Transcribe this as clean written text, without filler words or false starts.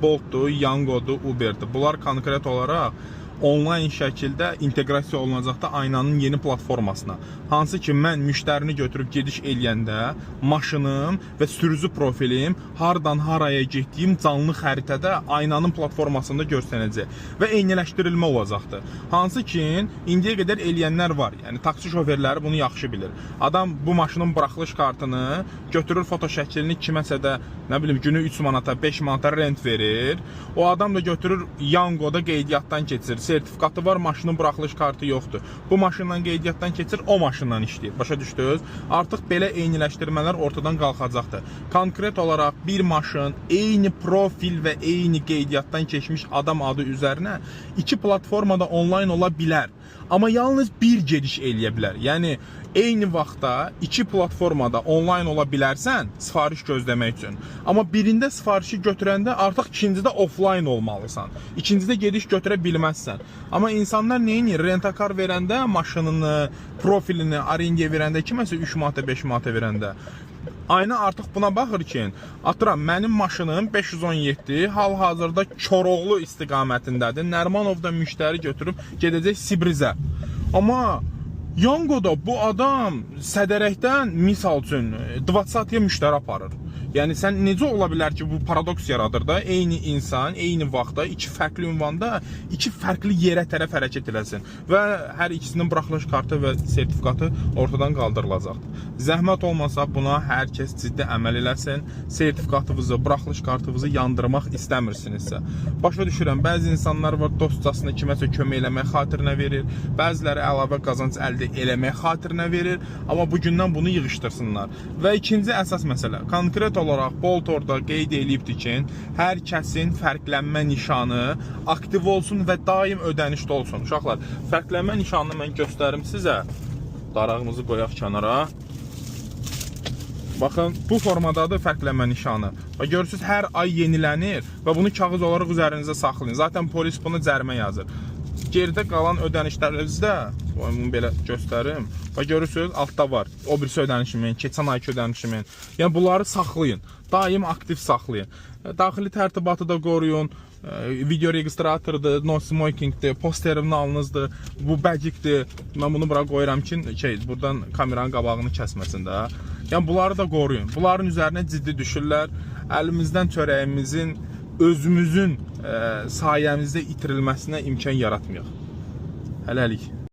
Bolt'dur, Yango'dur, Uber'dir. Bunlar konkret olaraq onlayn şəkildə inteqrasiya olunacaq da Aynanın yeni platformasına. Hansı ki mən müştərini götürüb gediş eləyəndə maşınım və sürücü profilim hardan haraya getdiyim canlı xəritədə Aynanın platformasında göstərəcək və eyniləşdirilmə olacaqdır. Hansı ki indiyə qədər eləyənlər var. Yəni taksi şoferləri bunu yaxşı bilir. Adam bu maşının buraxılış kartını götürür, foto şəklini kiməsə də, nə bilim, günü 3 manata, 5 manata rent verir. O adam da götürür, Yangoda qeydiyyatdan keçir. Sertifikatı var, maşının buraxılış kartı yoxdur. Bu maşından qeydiyyatdan keçir, o maşından işləyir. Başa düşdünüz? Artıq belə eyniləşdirmələr ortadan qalxacaqdır. Konkret olaraq bir maşın eyni profil və eyni qeydiyyatdan keçmiş adam adı üzərinə iki platformada onlayn ola bilər. Amma yalnız bir gediş eləyə bilər. Yəni eyni vaxtda iki platformada onlayn ola bilərsən sifariş gözləmək üçün. Amma birində sifarişi götürəndə artıq ikincidə offline olmalısan. İkincidə gediş götürə bilməzsən. Amma insanlar nə edir? Rentakar verəndə maşınını, profilini arendaya verəndə kiməsə 3 manata, 5 manata verəndə Ayna artıq buna baxır ki, atıram, mənim maşınım 517 hal-hazırda Koroğlu istiqamətindədir. Nərmanovda müştəri götürüb gedəcək Sibrizə. Amma Yangoda bu adam Sədərəkdən, misal üçün, 20-ya müştəri aparır. Yəni sən necə ola bilər ki, bu paradoks yaradır da, eyni insan eyni vaxtda iki fərqli ünvanda iki fərqli yerə tərəf hərəkət eləsin və hər ikisinin buraxılış kartı və sertifikatı ortadan qaldırılacaqdır. Zəhmət olmasa buna hər kəs ciddi əməl eləsin. Sertifikatınızı, buraxılış kartınızı yandırmaq istəmirsinizsə. Başa düşürəm, bəzi insanlar var, dostcasına kiməsə kömək eləmək xatirinə verir, bəziləri əlavə qazanc əldə eləmək xatirinə verir, amma bu gündən bunu yığışdırsınlar. Və ikinci əsas məsələ, konkret olaraq Bolt orada qeyd eləyibdi ki, hər kəsin fərqlənmə nişanı aktiv olsun və daim ödənişdə olsun. Uşaqlar, fərqlənmə nişanını mən göstərim sizə. Darağımızı qoyaq kənara. Baxın, bu formadadır fərqlənmə nişanı. Və görürsüz, hər ay yenilənir və bunu kağız olaraq üzərinizə saxlayın. Zaten polis bunu cərimə yazır. Geridə qalan ödənişlərinizdə, bunu belə göstərim. Və görürsüz, altda var. O birisi ödənişimin, keçən ayki ödənişimin. Yəni bunları saxlayın. Daim aktiv saxlayın. Daxili tərtibatı da qoruyun. Video registratordur, no smokingdir, post terminalınızdır, bu bəcikdir. Mən bunu bura qoyuram ki, şey, buradan kameranın qabağını kəsməsin də. Yəni bunları da qoruyun. Bunların üzərinə ciddi düşürlər. Əlimizdən çörəyimizin özümüzün sayəmizdə itirilməsinə imkan yaratmayaq. Hələlik.